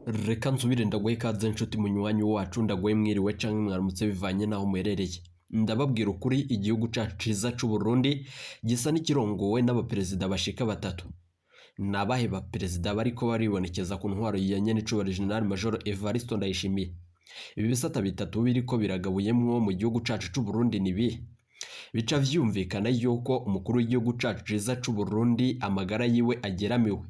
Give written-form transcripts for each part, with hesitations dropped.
Reka nsubire ndaguhe ikaze nshuti munywanyi wacu, ndaguhe mwiriwe canke mwaramutse bivanye n'aho muherereye. Ndababwira ukuri, igihugu cacu ciza c'u Burundi gisa n'ikirongowe n'abaperezida bashika batatu. Ni abahe baperezida bariko baribonekeza ku ntwaro ya nyen'icubahiro General Major Evariste Ndayishimiye? Ibi bisata bitatu biriko biragabuyemwo mu gihugu cacu c'u Burundi ni ibihe? Bica vyumvikana yuko umukuru w'igihugu cacu ciza c'u Burundi amagara yiwe ageramiwe,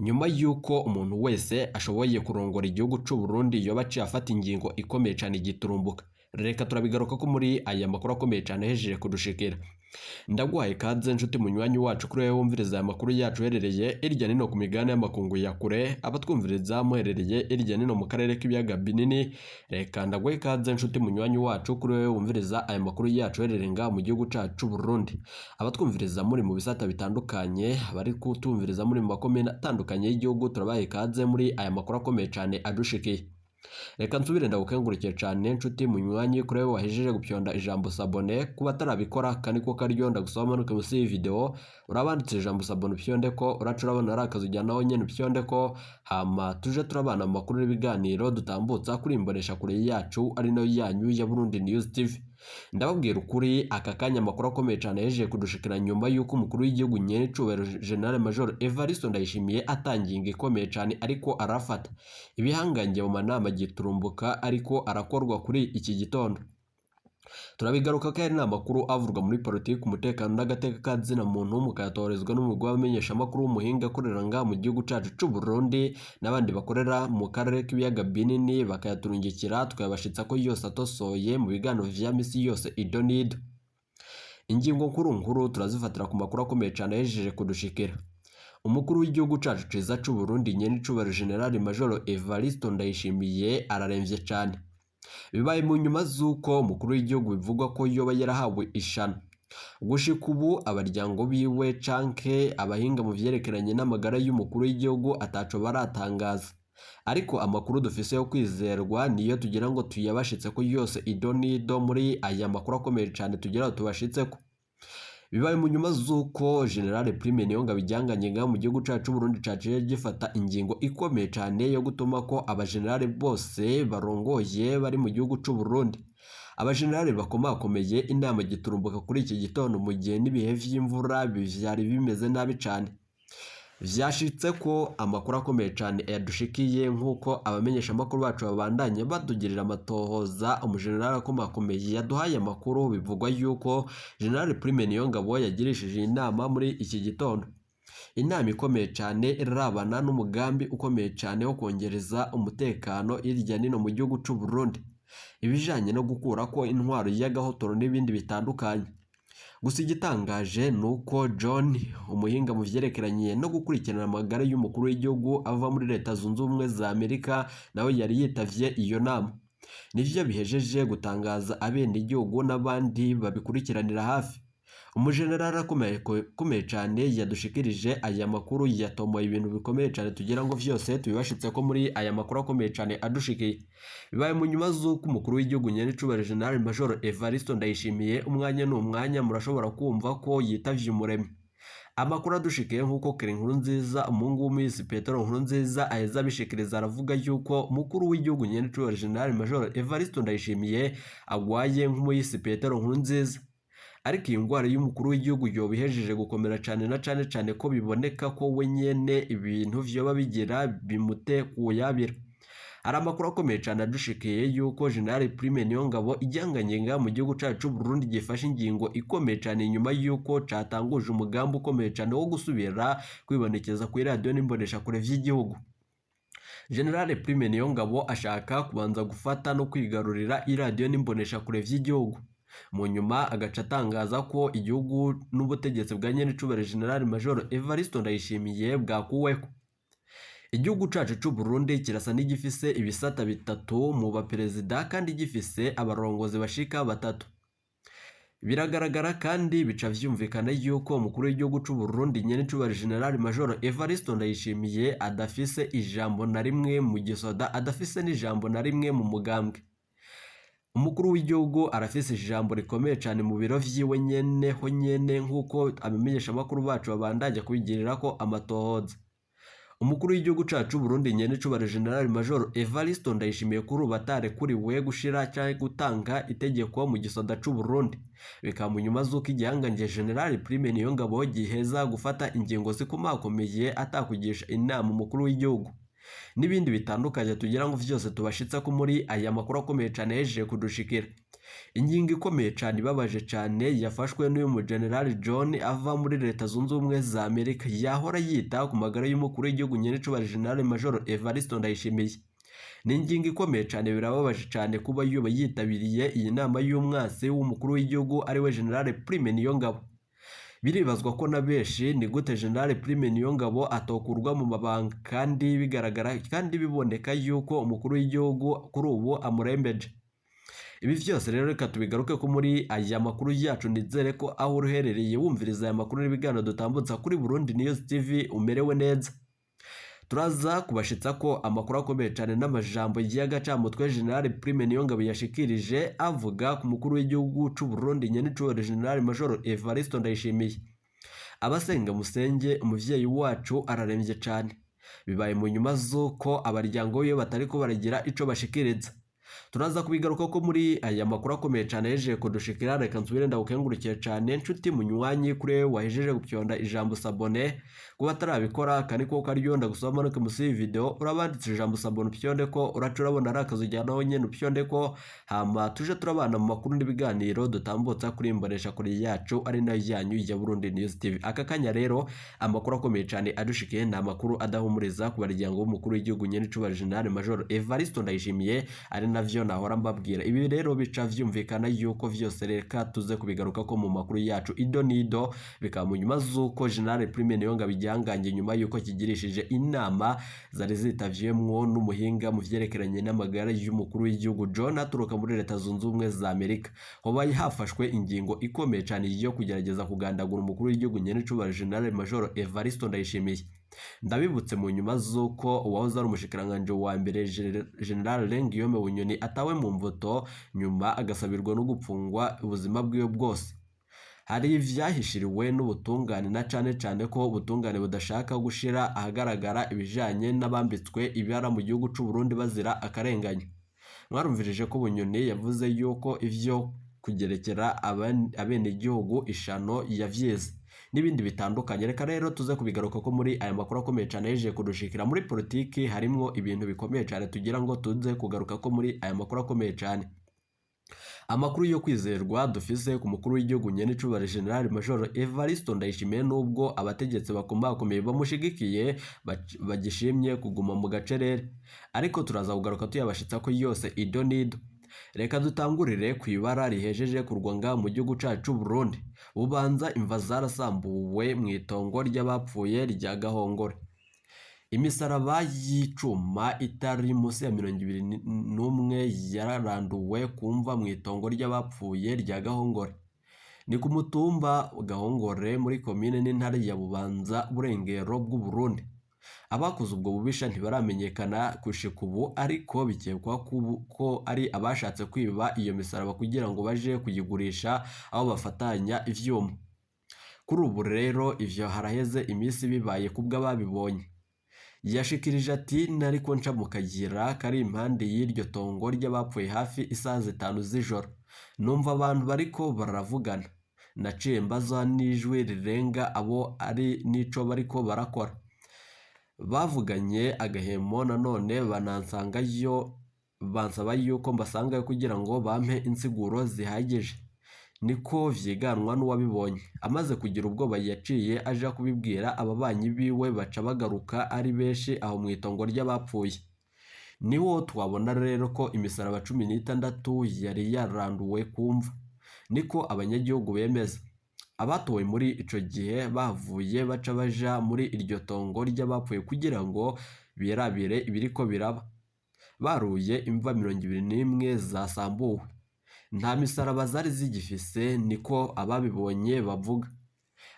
nyuma yuko umuntu wese ashoboye kurongora igihugu c'u Burundi yoba aciye afata ingingo ikomeye cane igiturumbuka. Reka turabigaruka ko muri aya makuru akomeye cane ahejeje kudushikira. Ndaguhaye ikaze nshuti munywanyi wacu kuri wewe wumviriza aya makuru yacu uherereye irya nino ku migabane y'amakungu ya kure, abatwumviriza muherereye irya nino mu karere k'ibiyaga binini, reka ndaguhe ikaze nshuti munywanyi wacu kuri wewe wumviriza aya makuru yacu uherereye ngaha mu gihugu cacu c'u Burundi. Abatwumviriza muri mu bisata bitandukanye, abari kutumviriza muri mu makomine atandukanye y'igihugu, turabaha ikaze muri aya makuru akomeye cane adushikiye. Reka nsubire ndagukengurukiye cane nshuti munywanyi kuri wewe wahejeje gupyonda ijambo s'abonner. Kuba atarabikora aka niko karyo ndagusaba umanuke munsi y'iyi video urabanditse ijambo s'abonner, upyonde ko uraca urabona ari akazu ujyanaho nyene upyonde ko, hama tuje turabana mu makuru n'ibiganiro dutambutsa kuri imbonesha kure yacu ari nayo yanyu ya Burundi News TV. Ndababwira ukuri, aka kanya amakuru akomeye cane yahejeje kudushikira nyuma y'uko umukuru w'igihugu nyen'icubahiro General Major Evariste Ndayishimiye atangiye ingingo ikomeye cane ariko arafata ibihangange mu manama giturumbuka ariko arakorwa kuri iki gitondo. Turabigaruka ko ari n'amakuru avurwa muri politiki, umutekano n'agateka ka zina muntu, mukayatorezwa n'umugwi w'abamenyeshamakuru w'umuhinga akorera ngaha mu gihugu cacu c'u Burundi n'abandi bakorera mu karere k'ibiyaga binini, bakayaturungikira tukayabashitsa ko yose atosoye mu biganiro vya misi yose ido n'ido. Ingingo nkuru nkuru turazifatira ku makuru akomeye cane ahejeje kudushikira. Umukuru w'igihugu cacu ciza c'u Burundi nyen'icubahiro General Major Evariste Ndayishimiye araremvye cane. Bibaye mu nyuma z'uko umukuru w'igihugu bivugwa ko yoba yarahawe ishano. Gushika ubu abaryango biwe canke abahinga mu vyerekeranye n'amagara y'umukuru w'igihugu ataco baratangaza. Ariko amakuru dufise yo kwizerwa niyo tugira ngo tuyabashitseko yose ido n'ido muri aya makuru akomeye cane tugira ngo tubashitseko. Bibaye mu nyuma z'uko General Prime Niyongabo iryanganye ngaha mu gihugu cacu c'Uburundi caciye gifata ingingo ikomeye cane yo gutuma ko abagenerali bose barongoye bari mu gihugu c'u Burundi. Abagenerali bakomakomeye inama giturumbuka kuri iki gitondo mu gihe n'ibihe vy'imvura vyari bimeze nabi cane. Vyashitse ko amakuru akomeye cane yadushikiye nk'uko abamenyeshamakuru bacu babandanya batugirira amatohoza, umujenerali akomakomeye yaduhaye amakuru, bivugwa yuko General Prime Niyongabo yagirishije inama muri iki gitondo. Inama ikomeye cane irabana n'umugambi ukomeye cane wo kongereza umutekano hirya nino mu gihugu c'u Burundi, ibijanye no gukurako intwaro y'agahotoro n'ibindi bitandukanye. Gusa igitangaje ni uko John, umuhinga mu vyerekeranye no gukurikirana amagara y'umukuru w'igihugu ava muri Leta Zunze Ubumwe za Amerika, nawe yari yitavye iyo nama. Nivyo bihejeje gutangaza abenegihugu n'abandi babikurikiranira hafi. Umujenerali akomeye cane yadushikirije aya makuru yatomoye ibintu bikomeye cane tugira ngo vyose tubibashitseko muri aya makuru akomeye cane adushikiye. Bibaye mu nyuma z'uko umukuru w'igihugu nyen'icubahiro General Major Evariste Ndayishimiye umwanya n'umwanya murashobora kumva ko yitavye Umuremyi. Amakuru adushikiye nk'uko Keri Nkurunziza, umuhungu w'umuhisi Petero Nkurunziza, aheza abishikiriza, aravuga yuko umukuru w'igihugu nyen'icubahiro General Major Evariste Ndayishimiye agwaye nk'umuhisi Petero Nkurunziza. Ariko iyi ndwara y'umukuru w'igihugu yoba ihejeje gukomera cane, na cane cane ko biboneka ko we nyene ibintu vyoba bigira bimute kuyabira. Hari amakuru akomeye cane adushikiye yuko General Prime Niyongabo iryanganye ngaha mu gihugu cacu c'u Burundi gifashe ingingo ikomeye cane inyuma yuko catanguje umugambi ukomeye cane wo gusubira kwibonekeza kuri radiyo n'imboneshakure vy'igihugu. General Prime Niyongabo ashaka kubanza gufata no kwigarurira iradiyo n'imboneshakure vy'igihugu. Mu nyuma agaca atangaza ko igihugu n'ubutegetsi bwa nyen'icubahiro General Major Evariste Ndayishimiye bwakuweko. Igihugu cacu c'u Burundi kirasa n'igifise ibisata bitatu mu baperezida kandi gifise abarongozi bashika batatu. Biragaragara kandi bica vyumvikana yuko umukuru w'igihugu c'u Burundi nyen'icubahiro General Major Evariste Ndayishimiye adafise ijambo na rimwe mu gisoda, adafise n'ijambo na rimwe mu mugambwe. Umukuru w'igihugu arafise ijambo rikomeye cane mu biro vyiwe nyene ho nyene, nk'uko abamenyeshamakuru bacu babandanya kubigirirako amatohoza. Umukuru w'igihugu cacu Burundi nyenecubahiro General Major Evariste Ndayishimiye kuri ubu atarekuriwe gushira canke gutanga itegeko mu gisoda c'u Burundi. Bikaba mu nyuma z'uko igihangange General Prime Niyongabo giheza gufata ingingo zikomakomeye atakugisha inama umukuru w'igihugu. N'ibindi bitandukanye tugira ngo vyose tubashitsa ko muri aya makuru akomeye cane yejeje kudushikira. Ingingo ikomeye cane ibabaje cane yafashwe n'uyu mu General John ava muri Leta Zunze Ubumwe za Amerika yahora yita ku magara y'umukuru w'igihugu nyenecubahiro General Major Evariste Ndayishimiye. Ni ingingo ikomeye cane, birababaje cane kuba yoba yitabiriye iyi nama y'umwansi w'umukuru w'igihugu ariwe General Prime Niyongabo. Biribazwa ko na benshi ni gute General Prime Niyongabo atokurwa mu mabanga kandi bigaragara kandi biboneka yuko umukuru w'igihugu kuri ubu amurembeje. Ibi vyose rero reka tubigaruke ko muri aya makuru yacu. Nizere ko aho uherereye wumviriza aya makuru n'ibiganiro dutambutsa kuri Burundi News TV umerewe neza. Turaza kubashitsa ko amakuru akomeye cane n'amajambo y'agacamutwe General Prime Niyongabo yashikirije avuga ku mukuru w'igihugu c'u Burundi nyenecubahiro General Major Evariste Ndayishimiye. Abasenga musenge, umuvyeyi wacu araremvye cane. Bibaye mu nyuma z'uko abaryango biwe batariko baragira ico bashikiriza. Turaza kubigaruka ko muri aya makuru akomeye cane yejeje kudushikira. Reka nsubire ndagukengurukiye cane nshuti munywanyi kuri wewe wahejeje gupyonda ijambo s'abonner. Kuba atarabikora aka ko karyo, ndagusaba manuke musi y'iyi video urabanditse ijambo s'abonner, upyonde ko uraca urabona ari akazu ujyanaho nyene, upyonde ko, hama tuje turabana mu makuru n'ibiganiro dutambutsa kuri imbonesha kure yacu ari nayo yanyu ya Burundi News TV. Aka kanya rero amakuru akomeye cane adushikiye ni amakuru adahumuriza ku baryango w'umukuru w'igihugu nyenecubahiro General Major Evariste Ndayishimiye, ari navyo nahora mbabwira. Ibi rero bica vyumvikana yuko vyose reka tuze kubigaruka ko mu makuru yacu ido nido. Bikaba mu nyuma z'uko General Prime Niyongabo igihangange nyuma yuko kigirishije inama zari zitavyemwo n'umuhinga mu vyerekeranye n'amagara y'umukuru w'igihugu John aturuka muri Leta Zunze Ubumwe za Amerika, hobaye hafashwe ingingo ikomeye cane yo kugerageza kugandagura umukuru w'igihugu nyenecubahiro General Major Evariste Ndayishimiye. Ndabibutse mu nyuma z'uko uwahoze ari umushikiranganji wa mbere General Guillaume Bunyoni atawe mu mvuto, nyuma agasabirwa no gupfungwa ubuzima bwiwe bwose. Hari ivyahishiriwe n'ubutungane, na cane cane ko ubutungane budashaka gushira ahagaragara ibijanye n'abambitswe ibara mu gihugu c'u Burundi bazira akarenganyo. Mwarumvirije ko Bunyoni yavuze yuko ivyo kugerekera abenegihugu ishano yavyize n'ibindi bitandukanye. Reka rero tuze kubigaruka ko muri aya makuru akomeye cane yejeje kudushikira. Muri politiki harimwo ibintu bikomeye cane tugira ngo tuze kugaruka ko muri aya makuru akomeye cane. Amakuru yo kwizerwa dufise ku mukuru w'igihugu nyenecubahiro General Major Evariste Ndayishimiye, nubwo abategetsi bakomakomeye bamushigikiye bagishimye kuguma mu gacerere, ariko turaza kugaruka tuyabashitsa ko yose ido nido. Reka dutangurire ku ibara rihejeje kurwa ngaha mu gihugu cacu c'u Burundi. Bubanza imva zarasambuwe mu itongo ry'abapfuye rya Gahongore. Imisaraba y'icuma itari munsi ya 21 yararanduwe ku mva mu itongo ry'abapfuye rya Gahongore. Ni ku mutumba Gahongore muri komine n'intara ya Bubanza, burengero bw'u Burundi. Abakoze ubwo bubisha ntibaramenyekana gushika ubu, ariko bikekwa ko ari abashatse kwiba iyo misaraba kugira ngo baje kuyigurisha aho bafatanya ivyuma. Kuri ubu rero ivyo haraheze iminsi bibaye kubw'ababibonye. Yashikirije ati: "Nariko nca mu kayira kari impande y'iryo tongo ry'abapfuye hafi isaha 5 z'ijoro, numva abantu bariko baravugana. Naciye mbaza n'ijwi rirenga abo ari n'ico bariko barakora. Bavuganye agahemo nanone banansangayo, bansaba yuko mbasangayo kugira ngo bampe insiguro zihagije." Niko vyiganwa n'uwabibonye. Amaze kugira ubwoba yaciye aja kubibwira ababanyi biwe, baca bagaruka ari benshi aho mw'itongo ry'abapfuye. Niho twabona rero ko imisaraba 16 yari yaranduwe ku mva. Niko abanyagihugu bemeza. Abatowe muri ico gihe bahavuye baca baja muri iryo tongo ry'abapfuye kugira ngo birabire ibiriko biraba. Baruye imva 21 zasambuwe. Nta misaraba zari zigifise, niko ababibonye bavuga.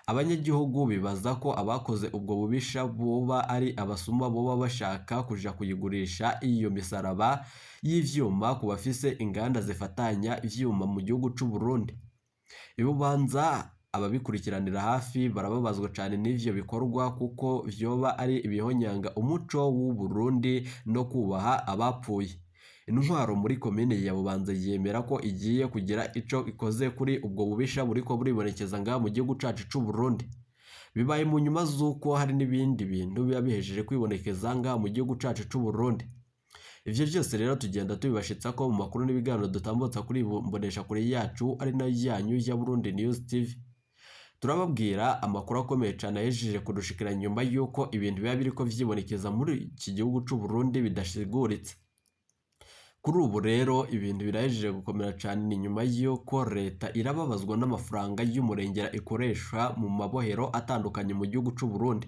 Abanyagihugu bibaza ko abakoze ubwo bubisha boba ari abasuma boba bashaka kuja kuyigurisha iyo misaraba y'ivyuma ku bafise inganda zifatanya ivyuma mu gihugu c'u Burundi. Ibubanza Ababikurikiranira hafi barababazwa cane n'ivyo bikorwa kuko vyoba ari ibihonyanga umuco w'u Burundi no kubaha abapfuye. Intwaro muri komine ya Bubanza yemera ko igiye kugira ico ikoze kuri ubwo bubisha buriko buribonekeza ngaha mu gihugu cacu c'u Burundi. Bibaye mu nyuma z'uko hari n'ibindi bintu biba bihejeje kwibonekeza ngaha mu gihugu cacu c'u Burundi. Ivyo vyose rero tugenda tubibashitsa ko mu makuru n'ibiganiro dutambutsa kuri mboneshakure yacu ari nayo yanyu ya Burundi News TV. Turababwira amakuru akomeye cane ahejeje kudushikira nyuma y'uko ibintu biba biriko vyibonekeza muri iki gihugu c'u Burundi bidasiguritse. Kuri ubu rero ibintu birahejeje gukomera cane, ni nyuma y'uko leta irababazwa n'amafaranga y'umurengera ikoresha mu mabohero atandukanye mu gihugu c'u Burundi.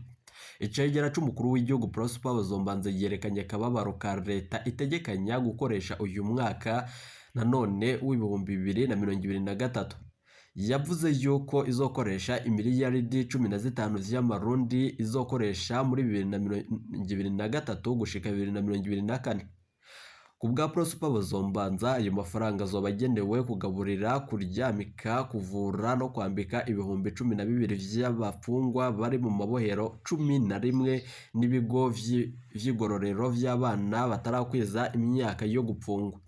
Icegera c'umukuru w'igihugu Prosper Bazombanza yerekanye akababaro ka leta itegekanya gukoresha uyu mwaka nanone w'2023. Yavuze yuko izokoresha imiliyaridi 15 vy'amarundi izokoresha muri 2023 gushika 2024. Ku bwa Prosper Bazombanza, ayo mafaranga azoba agenewe kugaburira, kuryamika, kuvura no kwambika 12,000 vy'abafungwa bari mu mabohero 11 n'ibigo vy'igororero vy'abana batarakwiza imyaka yo gupfungwa.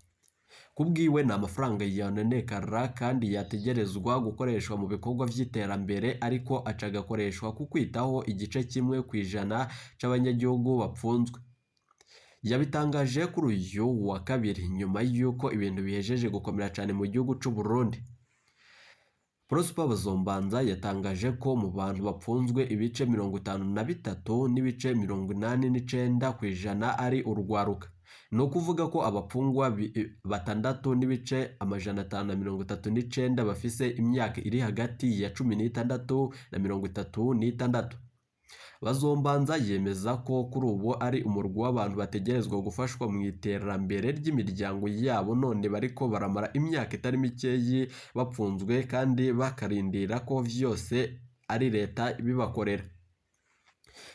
Ku bwiwe ni amafaranga yononekara kandi yategerezwa gukoreshwa mu bikorwa vy'iterambere, ariko aca agakoreshwa ku kwitaho igice 1% c'abanyagihugu bapfunzwe. Yabitangaje kuri uyu wa kabiri nyuma y'uko ibintu bihejeje gukomera cane mu gihugu c'u Burundi. Prosper Bazombanza yatangaje ko mu bantu bapfunzwe ibice 53.89% ari urwaruka. Ni ukuvuga ko abapfungwa 6.539 bafise imyaka iri hagati ya 16 na 36. Bazombanza yemeza ko kuri ubu ari umurwi w'abantu bategerezwa gufashwa mu iterambere ry'imiryango yabo, none bariko baramara imyaka itari mikeyi bapfunzwe kandi bakarindira ko vyose ari leta ibibakorera.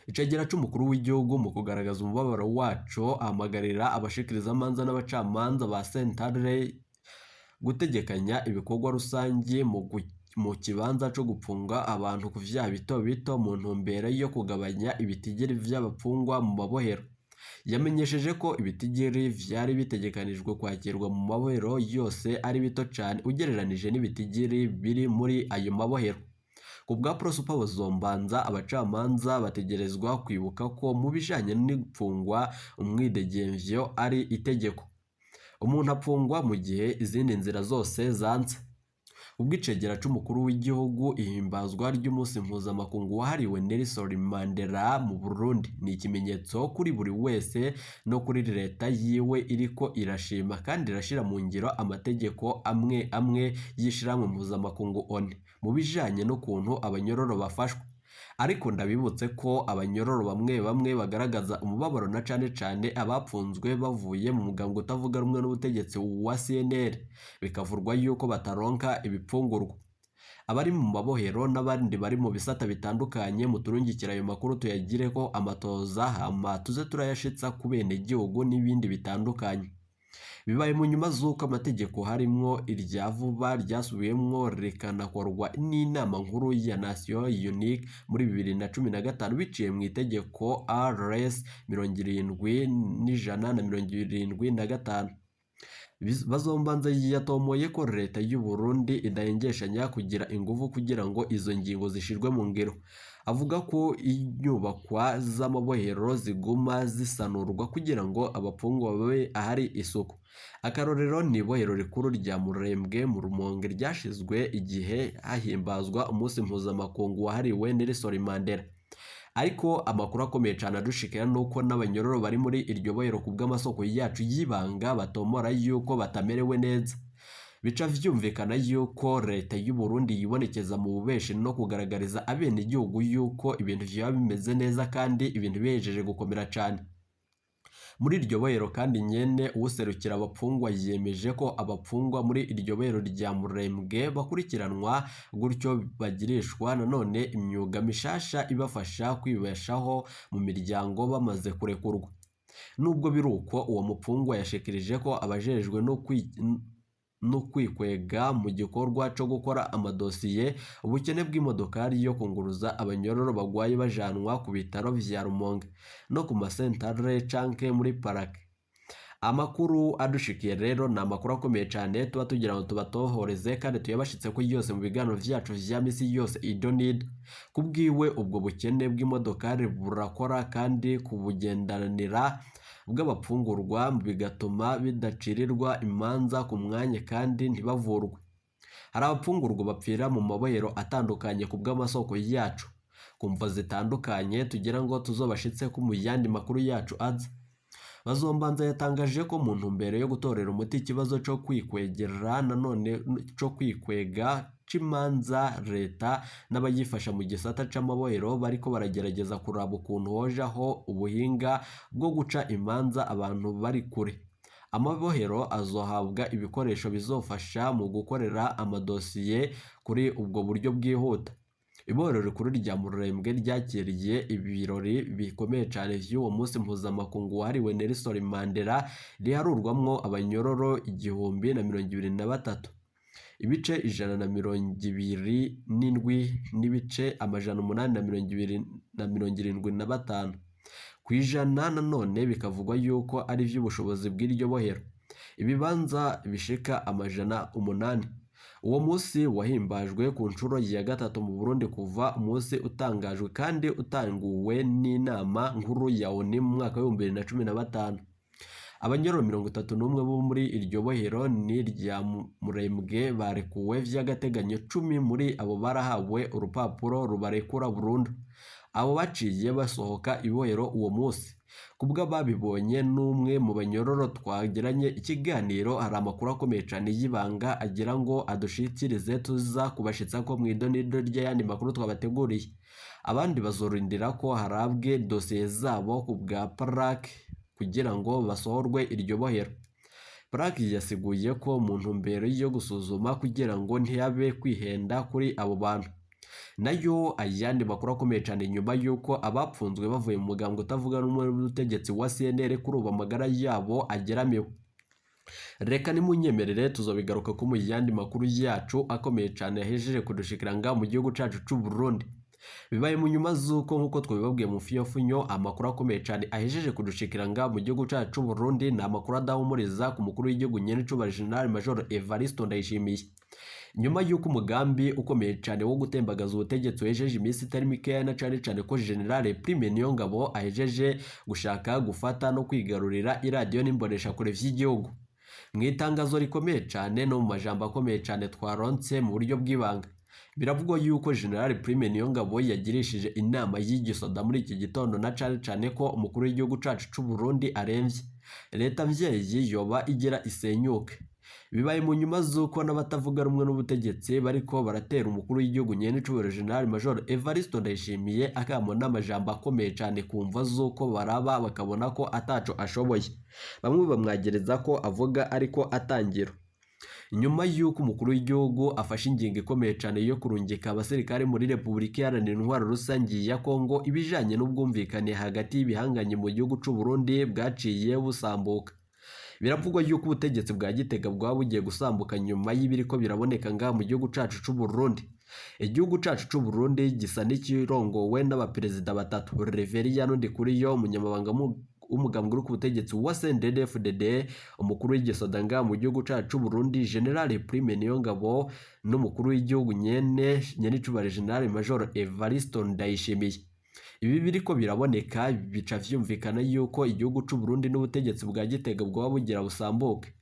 Icegera c'umukuru w'igihugu mu kugaragaza umubabaro waco ahamagarira abashikirizamanza n'abacamanza ba sentare gutegekanya ibikorwa rusangi mu kibanza co gupfunga abantu ku vyaha bito bito mu ntumbero yo kugabanya ibitigiri vy'abapfungwa mu mabohero. Yamenyesheje ko ibitigiri vyari bitegekanijwe kwakirwa mu mabohero yose ari bito cane ugereranije n'ibitigiri biri muri ayo mabohero. Ku bwa Prosper Bazombanza, abacamanza bategerezwa kwibuka ko mu bijanye n'ipfungwa umwidegemvyo ari itegeko. Umuntu apfungwa mu gihe izindi nzira zose zanse. Ubw'icegera c'umukuru w'igihugu, ihimbazwa ry'umunsi mpuzamakungu wahariwe Nelson Mandela mu Burundi ni ikimenyetso kuri buri wese no kuri leta yiwe iriko irashima kandi irashira mu ngiro amategeko amwe amwe y'ishirahamwe mpuzamakungu ONU mu bijanye n'ukuntu abanyororo bafashwa. Ariko ndabibutse ko abanyororo bamwe bamwe bagaragaza umubabaro na cane cane abapfunzwe bavuye mu mugambwe utavuga rumwe n'ubutegetsi wa CNL, bikavurwa yuko bataronka ibipfungurwa. Abari mu mabohero n'abandi bari mu bisata bitandukanye, muturungikira ayo makuru tuyagireko amatoza hama tuze turayashitsa ku benegihugu n'ibindi bitandukanye. Bibaye mu nyuma z'uko amategeko harimwo irya vuba ryasubiyemwo rikanakorwa n'inama nkuru ya Nations Unies muri 2015 biciye mu itegeko RS 70 175. Bazombanza yatomoye ko leta y'u Burundi idahengeshanya kugira inguvu kugira ngo izo ngingo zishirwe mu ngiro. Avuga ko inyubakwa z'amabohero ziguma zisanurwa kugira ngo abapfungwa babe ahari isuku. Akarorero ni ibohero rikuru rya Murembwe mu Rumonge ryashizwe igihe hahimbazwa umunsi mpuzamakungu wahariwe Nelson Mandela. Ariko amakuru akomeye cane adushikira nuko n'abanyororo bari muri iryo bohero ku bw'amasoko yacu y'ibanga batomora yuko batamerewe neza. Bica vyumvikana yuko leta y'u Burundi yibonekeza mu bubeshi no kugaragariza abenegihugu yuko ibintu vyoba bimeze neza kandi ibintu bihejeje gukomera cane. Muri iryo bohero kandi nyene uwuserukira abapfungwa yemeje ko abapfungwa muri iryo bohero rya Murembwe bakurikiranwa gutyo bagirishwa nanone imyuga mishasha ibafasha kwibeshaho mu miryango bamaze kurekurwa. Nubwo biri uko, uwo mupfungwa yashikirije ko abajejwe no kwikwega mu gikorwa co gukora amadosiye, ubukene bw'imodokari yo kunguruza abanyororo bagwaye bajanwa ku bitaro vya Rumonge no ku masentare canke muri parake. Amakuru adushikiye rero ni amakuru akomeye cane tuba tugira ngo tubatohoreze kandi tuyabashitse ko yose mu biganiro vyacu vya misi yose idonido. Kubwiwe ubwo bukene bw'imodokari burakora kandi kubugendanira bw'abapfungurwa bigatuma bidacirirwa imanza ku mwanya kandi ntibavurwe. Hari abapfungurwa bapfira mu mabohero atandukanye ku bw'amasoko yacu ku mvo zitandukanye tugira ngo tuzobashitse ko mu yandi makuru yacu aza. Bazombanza yatangaje ko mu ntumbero yo gutorera umuti ikibazo co kwikwegera nanone co kwikwega c'imanza leta n'abayifasha mu gisata c'amabohero bariko baragerageza kuraba ukuntu hojaho ubuhinga bwo guca imanza abantu bari kure. Amabohero azohabwa ibikoresho bizofasha mu gukorera amadosiye kuri ubwo buryo bwihuta. Ibohero rikuru rya Murembwe ryakiriye ibirori bikomeye cane vy'uwo munsi mpuzamakungu wahariwe Nelson Mandela riharurwamwo abanyororo 1023, ibice 127 n'ibice 875 kw'ijana. Nanone bikavugwa yuko ari ivy'ubushobozi bw'iryo bohero, ibibanza bishika 800. Uwo munsi wahimbajwe ku nshuro ya gatatu mu Burundi kuva umunsi utangajwe kandi utanguwe n'inama nkuru ya ONU mu mwaka w'2015. Abanyororo 31 bo muri iryo bohero n'irya Murembwe barekuwe vy'agateganyo, 10 muri abo barahawe urupapuro rubarekura burundu. Abo baciye basohoka ibohero uwo munsi. Kubw'ababibonye n'umwe mu banyororo twagiranye ikiganiro, hari amakuru akomeye cane y'ibanga agira ngo adushikirize tuza kubashitsa ko mw'idonido ry'ayandi makuru twabateguriye. Abandi bazorindira ko harabwe dosiye zabo ku bwa parake kugira ngo basohorwe iryo bohero. Parake yasiguye ko mu ntumbero yo gusuzuma kugira ngo ntihabe kwihenda kuri abo bantu. Nayo ayandi makuru akomeye cane nyuma y'uko abapfunzwe bavuye mu mugambwe utavuga rumwe n'ubutegetsi wa CNL kuri ubu amagara yabo ageramiwe. Reka nimunyemerere tuzobigaruka ko mu yandi makuru yacu akomeye cane yahejeje kudushikira ngaha mu gihugu cacu c'u Burundi. Bibaye mu nyuma z'uko nk'uko twabibabwiye mu fiyofunyo, amakuru akomeye cane ahejeje kudushikira ngaha mu gihugu cacu c'u Burundi ni amakuru adahumuriza ku mukuru w'igihugu nyen'icubahiro General Major Evariste Ndayishimiye. Nyuma y'uko umugambi ukomeye cane wo gutembagaza ubutegetsi uhejeje iminsi itari mikeya, na cane cane ko General Prime Niyongabo ahejeje gushaka gufata no kwigarurira iradiyo n'imboneshakure vy'igihugu. Mu itangazo rikomeye cane no mu majambo akomeye cane twaronse mu buryo bw'ibanga, biravugwa yuko General Prime Niyongabo yagirishije inama y'igisoda muri iki gitondo, na cane cane ko umukuru w'igihugu cacu c'u Burundi aremvye, leta mvyeyi yoba igira isenyuke. Bibaye mu nyuma z'uko n'abatavuga rumwe n'ubutegetsi bariko baratera umukuru w'igihugu nyen'icubahiro General Major Evariste Ndayishimiye akamo n'amajambo akomeye cane ku mvo z'uko baraba bakabona ko ataco ashoboye. Bamwe bamwagereza ko avuga ariko atangira. Nyuma y'uko umukuru w'igihugu afashe ingingo ikomeye cane yo kurungika abasirikare muri Repubulika Iharanira Intwaro Rusangi ya Kongo, ibijanye n'ubwumvikane hagati y'ibihanganye mu gihugu c'u Burundi bwaciye busambuka. Biravugwa yuko ubutegetsi bwa Gitega bwaba bugiye gusambuka nyuma y'ibiriko biraboneka ngaha mu gihugu cacu c'u Burundi. Igihugu cacu c'u Burundi gisa n'ikirongowe n'abaperezida batatu: Reverien Ndikuriyo, umunyamabanga w'umugambwe uri ku butegetsi wa CNDD-FDD, umukuru w'igisoda ngaha mu gihugu cacu c'u Burundi General Prime Niyongabo, n'umukuru w'igihugu nyene nyenicubahiro General Major Evariste Ndayishimiye. Ibi biriko biraboneka bica vyumvikana yuko igihugu c'u Burundi n'ubutegetsi bwa Gitega bwoba bugira busambuke.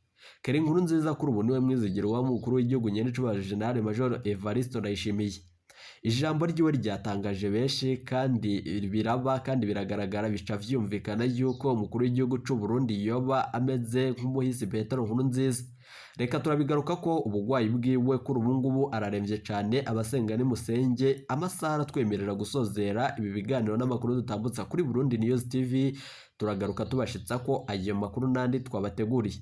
Kera inkuru nziza kuri ubu niwe mwizigiro wa mukuru w'igihugu nyenicubahiro General Major Evariste Ndayishimiye. Ijambo ryiwe ryatangaje benshi kandi biraba kandi biragaragara, bica vyumvikana yuko umukuru w'igihugu c'u Burundi yoba ameze nk'umuhisi Petero Nkurunziza. Reka turabigaruka ko ubugwayi bwiwe kuri ubu ngubu araremvye cane, abasenga nimusenge. Amasaha aratwemerera gusozera ibi biganiro n'amakuru dutambutsa kuri Burundi News TV. Turagaruka tubashitsa ko ayo makuru n'andi twabateguriye.